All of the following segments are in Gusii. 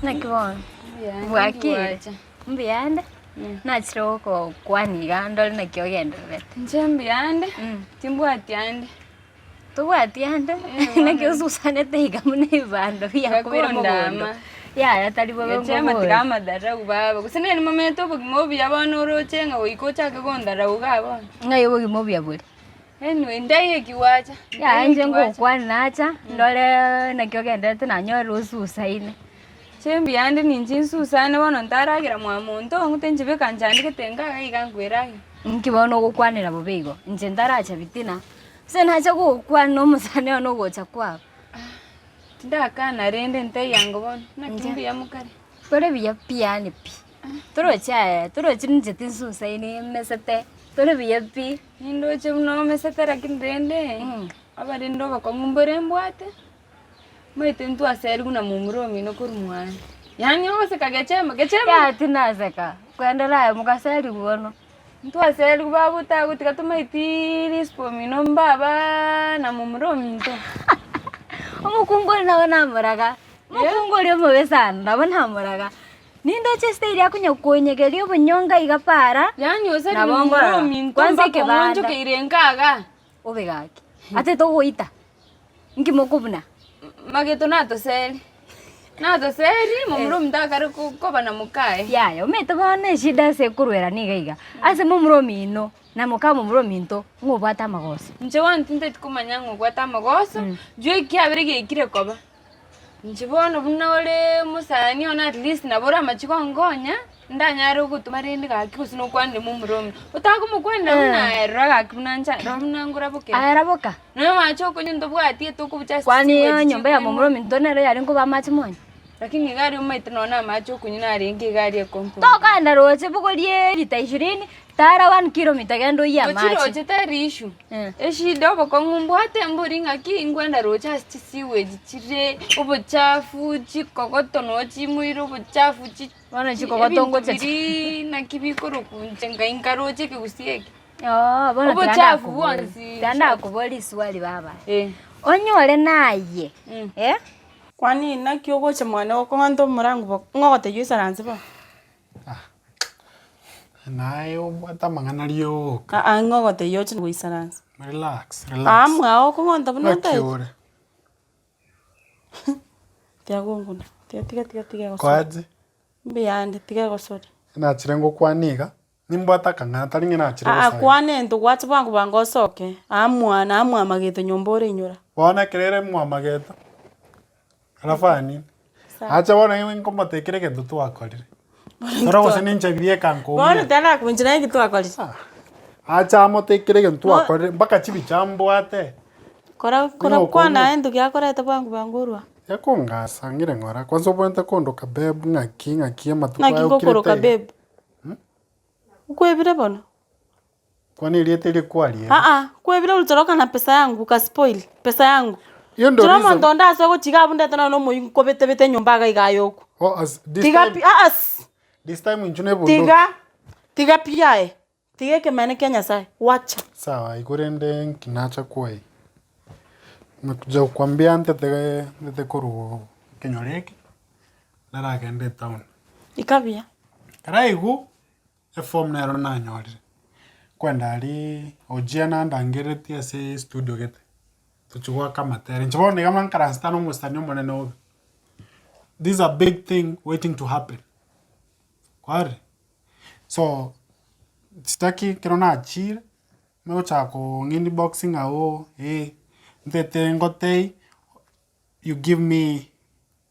Naki bono? Bwakire? Mbuyande? Nachire gokokwania iga ndore naki ogendererete. Inche mbuyande, timbwati ande. Tobwati ande? Naki osusanete iga buna ebibando biakobera mogondo. Yaya tari bobe Gechema nkobori. tiga amadharau baba, gose nere momanyete obogima obuya bono oroche ng'a goika ochake gondarau igaa bono. Ng'ai obogima obuya bore? Anyway, ndaiyo eki gwacha. Yaya inche ngokwana nacha, ndore naki ogendererete nanyorire osusaine. Inche mbuyande ninche nsusane bono ntaragera mwa monto ong'ute nchibeka nchandegete nka iga iga nkweragia. Inki bono ogokwanera bobe igo? Inche ntaracha bitina, gose nacha gokwana na omosani one ogocha kwabo. Tindakana rende ntaiyango bono, naki mbuya mokare. Tore buya pi yaani pi, torochi aye, torochi inche tinsusaini mesete, tore buya pi. Nindoche buna omesete lakini rende, abarende obokong'u mbore mbwate, omanyete ntwaserigwe na momura omino korwa mwane, yaani ogoseka gechemba gechemba. Yaya tinaseka, kwenderera aye mogaserigwa bono. Ntwaserigwe baba otagotiga tomaetiiii risipo omino mbabaa na momura ominto. Omokungu oria nabo namoraga, omokungu oria omobe sana nabo namoraga. Nindoche esitayiri akonya konyegeria obonyonga iga para, Yaani oseri nabo momura nkorora. ominto Kwanza mpaka ekebanda. ong'onchokeire nka igaa. Obe gaki, ate togoita, nki mokobuna? Mageto natoseri, natoseri momura ominto akare ko- koba na mokaye. Yaya, omanyete bono eshida ase ekorwera niga iga, ase momura omino, na moka momura ominto, ng'a obwate amagoso. Inche bono tintageti komanya ng'a obwate amagoso, juu ekiabere giaikire koba. Inche bono buna ore omosani one at least nabo ore amachiko onkonya, ndanyare gotoma rende gaki gose nokwanire momura omino. Otakomokwanera buna aye rora gaki buna ncha rora buna nkorabokera. Aye raboka. Nonya amache okonywa ntobwati etokobucha ase Kwani ching'wechi enyomba ya chikoimwa. momura ominto nere yarenge koba amache monywe? Lakini iga aria omanyete nonya na amache okonywa narenge iga aria ecompound. Tokogenda roche bogorie elita ishirini, tara one kilometer genda oyie Gochi amache. roche tari issue, eshida obokong'u mbwate mbori ng'aki nkwenda roche ase chisewage chire, obochafu, chikogoto noo chimoire obochafu chi Bono chikogoto ebinto ngocha chi- birii naki bikorokwa inche ngai nkaroche ekegusii eke. Oo, bono tiga Obochafu ndakoborie, bwonsi tiga ndakoborie riswali baba. Eh. Onyore naye, eh. Kwani naki ogocha mwane gokong'anta omorango bo ng'o ogotebia oisaranse bono? Naye obwate amang'ana rioka. Aa ng'o ogotebia oche goisaransa? Relax, relax. Aa mwao okong'anta buna Naki otagete. ore? Tiga gonguna, tiga tiga tiga tiga egosori. Kwaje? Mbuyande, tiga egosori. Nachire ngokwana iga, nimbwate akang'ana tari ng'a nachire Aa gosaria. kwana ento gwacha bwango bwango osoke, aa mwana aa mwamageto nyomba ore inyora. Bono ekero ere mwamageto, alafu anini, Sawa. ache bono inwe nkomotebia kera egento twakorire. Tore gose ninche bieka Bono nkoumia. tarakoinche naye eki twakorire. Ache amotebie kera egento twakorire mpaka chibicha mbwate. Kora kora Nigo kwana okoumia. aye ento giakorete bwango bwango orwa. Ekongasa ng'ire ng'ora, kwanza obwenerete kondoka babe ng'aki ng'aki amatuko Naki aya ngokoroka okirete iga. babe? Okwebire bono? Kwani erieta erio kwarieba? Aa, kwebire ulitoroka na pesa yangu ukaspoil pesa yangu. Hiyo ndo Chora reason. omonto onde ase ogochiga abwo ndete nonye na omoyio nkobete-bete enyomba iga iga aye okwo. Oh, as, this Tiga time, pi aa sss. this time inchu na ebunduki. Tiga, tiga pi aye, tiga ekemanero kia Nyasaye, wacha. Sawa, igo rende nki nacha kwai. Nimekuja kukwambia ntete ntete korwa ekenyoro eke, naragende etown. Ika buya. Karaigwe, Eform nero nanyorire, kwenda aria Ojiah nandangereretie ase estudio gete, tochia goaka amatera. Inche bono niga nkaranse na omosani omonene obe. This is a big thing waiting to happen, kwarire? So, sitaki ekero nachire, nogochaka kong'a inbox ng'a ooh eh, ntete ngotei. You give me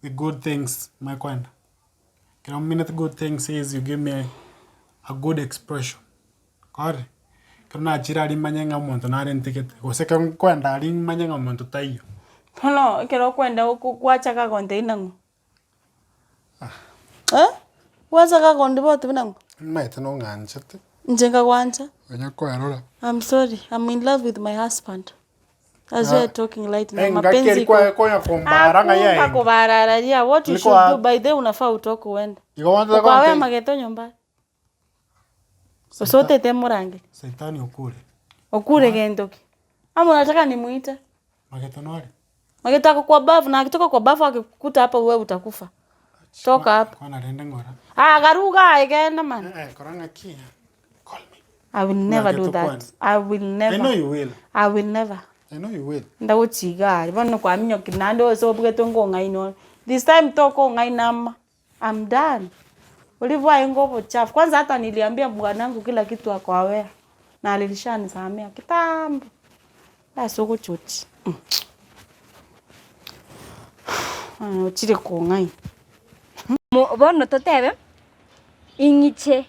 the good things my kwenda ekero mineti good things is you give me a good expression kore ekero nachire aria manye ng'a omonto narentegete gose ekero nkoenda aria manye ng'a omonto taiyo. Bono ekero okoenda oko gwachaka gontebia nang'o? Eh? Gwachaka kondiboti buna ng'o? Nimaete nong'anchete. Inche nkagwancha. Onya kwerora. I'm sorry, I'm in love with my husband. As we are talking right now, Engaki mapenzi eri iko. kwaye konya kombara ng'ai Hakuna aende. kubarararia, what you Niko should a- do by the way unafaa utoke uende. Igo bono Ukawe tete mageto nyumbani. Gose otete morange. Saitani okure. Okure gento ki? Ama unataka nimuite? Mageto nore. Mageto ako kwa bafu na akitoka kwa bafu akikukuta hapa wewe utakufa. Toka hapa. Kwana rende ng'ora. Ah, garuga aye genda man. Eh, eh, kora ng'aki. Call me. I will never Ng'ake do that. tokwane. I will I never. know you will. I will never. I know you will. Ndagochiga aria bono kwaminyokia naende ase obwete ngong'aini ore. This time tokong'aina ama. I'm done. Ulivyoaenga obochafu. Kwanza hata niliambia bwanangu kila kitu ako aware. Na alishanisamea kitambo. Ase ogochochi. Ochire kong'aina. Mo bono totebe, ing'iche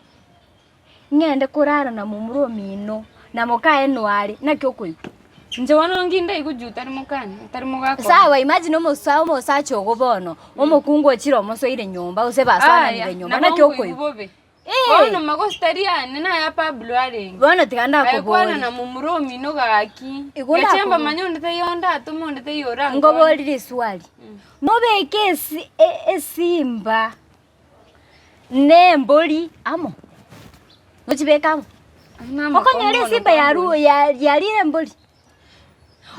ng'ende korara na momura omino, na mokaye noare, naki okoigwa? Inche bono nki ndaigwe tari mokani, tari mogakora. Sawa imagine omosa omosacha ogo bono, omokungu ochire omosoire nyomba gose basoananire nyomba, naki okoigwa? bobe. Eh. Bono magoso tari ane naya Pablo arenge. Bono tiga Aye kwana ndakoboria. na momura omino gaki. Igo Gechemba ndakoboria. manya onde taiyo ondatome onde taiyo orankonye. Ngoborie riswali, nobeke esi e- esimba na embori amo, nochibeke amo? Okonyora esimba yaru ya- yarire embori,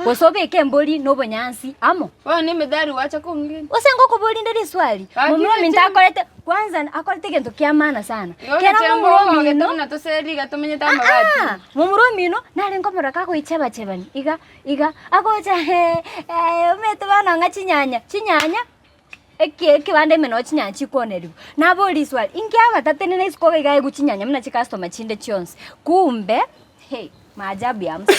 gose obeke embori na obonyansi amo. Bono na emethali gwacha kong'ina. Gose ngokoboria inde riswali, Gaki momura ominto gechemba. akorete kwanza akorete egento kia maana sana, Igo kera gechemba momura ogogete omino buna toseri iga tomenyete Ah, amabati. ah, momura omino narenge omorero kagoichebachebani iga iga agocha hee omanyete bono ng'a chinyanya chinyanya eke ekebanda ime noo chinyanya chikwonerigwa. Naboria riswali, inki abatatenena isiko iga aegwe chinyanya buna chicustomer chinde chionsi, kumbe hei maajabu ya musa.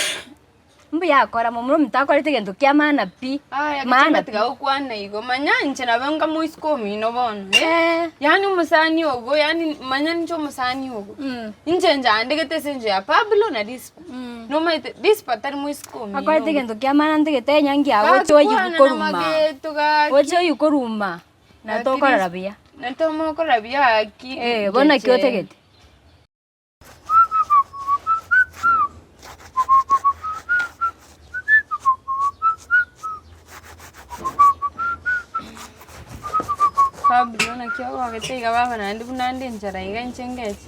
Mbuya akora momura omonto akorete egento kia maana pi, Aya maana gechemba pi. tiga gokwana igo, manya inche nabo nka moisiko omino bono eh. Eh. Yaani omosani ogo yaani manya ninche omosani ogo. Mm. Inche njandegete ase enchera ya Pablo na Rispa. Nomanyete Rispa tari moisiko omino. Akorete egento kia maana ntagete enyangi yago oche oywo Gakwana na koruma. mageto gaki. Oche oywo koruma, na Gaki tokorora Rispa- buya. Na tomokorora buya gaki. Eh, bono naki ngeche. otagete. Pablo naki ogogete iga baba naende buna ande enchara iga inche ngeche.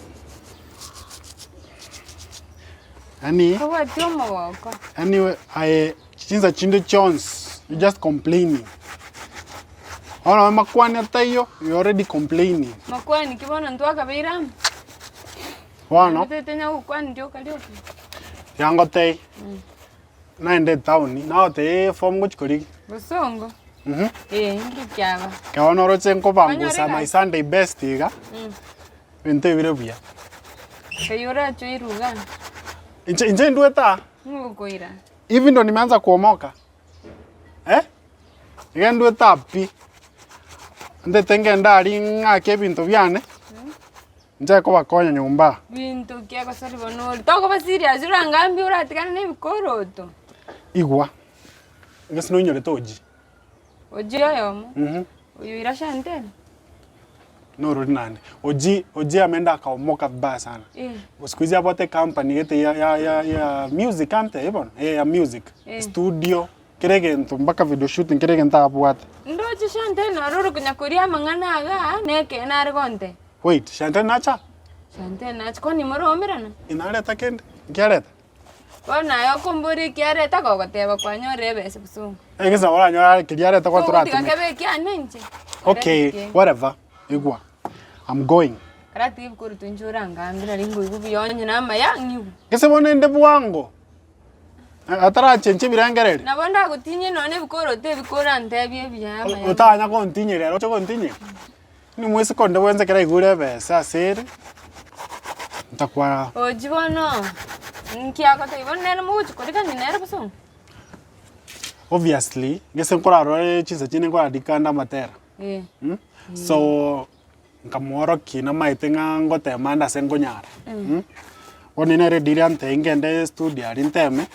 Yaani Tobwati omogoko. yaani aye chinsa chinde chionsi you just complaining. Bono amakwani ataiyo you already complaining. Makwani ki bono ntwakabeire amo? Bono Totenya gokwana rioka rioka. yangotei naende etown nagotebia eform ngochi korigia. Bosongo. Mhm. Eh, inki kiaba? Ekero noroche nkobangusa Onyore my Sunday best iga, ebinto ebire buya. Kayio orache oirwe igaa. Inche inche ndwete aa. Ng'o okoira? Hivi ndo nimeanza kuomoka eh? Iga ndwete aa pi, ntete ngende aria ng'ake ebinto biane, nchake kobakonya nyomba aa. Binto ki egosori bono ore? Tokoba serious orangambie oratigane na ebikoroto. Igwa, gose noinyorete oji. Oji oyomo, Mhm. oyo ira Chantel. Norori naende, oji oji ameenda akaomoka vibaya sana. Eh. Siku hizi abwate ecompany gete ya ya ya ya music ante bono, eh ya music, Eh. studio, kera egento mpaka video shooting kera egento abwate. Ndoche Chantel naro ore konya koria amang'ana igaa, na ekeene are gontebia. Wait, Chantel nacha? Chantel nacha, kwani moroomerana? Inareta kende? Nkiareta? Bono aye okomboria ekiareta gogoteba kwanyorire ebesa bosongo. Egesa nabo oranyore are keria areta kwa Togotiga toratumeke. kebe ekiane inche. Okay, Karatiga whatever, igwa, I'm going. Karatiga ebikoroto inche orangambie nari nkoigwa buya onye na amaya ng'igwe. Gese bono inde bwango, atarachenchia ebirengererio. Nabo ndagotinyie nonye na ebikoroto ebi korantebie ebiya amaya. Otanya kontinyera ere oche kontinyera? Nimwesike onde bwensi ekero aigure ebesa ase ere, ntakwara. Ochi bono, nki agotebia bono nere mogochi korigania nere bosongo? Obviously, gese nkorarore chinsa chinde nkoradikande amatera, Eh. So, nkamworokia namaete ng'a ngotema ande ase nkonyara, Bono nere deal antebia ngende estudio aria nteme.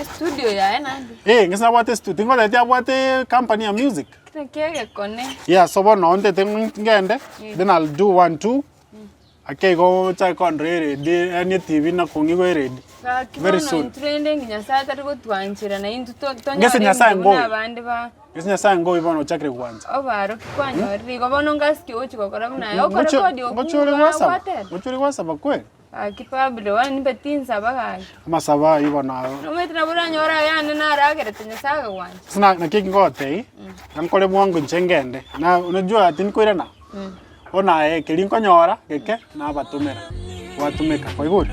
Estudio yaye naende. Eh, gese nabwate estudio, tingotebetie abwate company ya music. Naki egekone. Yeah, so bono ntete ngende, then I'll do one two, ake igo nchake kondora eredi, yaani etibi na kong'igwa eredi. Gaki Very bono soon. intwe rende ngi Nyasaye tari gotwanchera na intwe to- tonyore Gese Nyasaye ebinto buna ngoyo. abande ba Gese Nyasaye ngoyo bono ochakire gwancha. obaroki kwanyorire igo bono ngasike ogochi gokora buna aye Ngochi okorekodi ngochi ore okwo gwasaba, gwatera. ngochi ore gwasaba kweri? Gaki Pablo, bono nimbe tinsaba gaki. Amasabo ayio bono aro. Nomanyete nabo oranyore ayande naragerete Nyasaye akagwancha. Ase na naki ngogotebia, nkore bwango inche ngende, na unajua tindikoirana, bono aye keria nkonyora geke nabatomera, gwatumeka, kwaigure?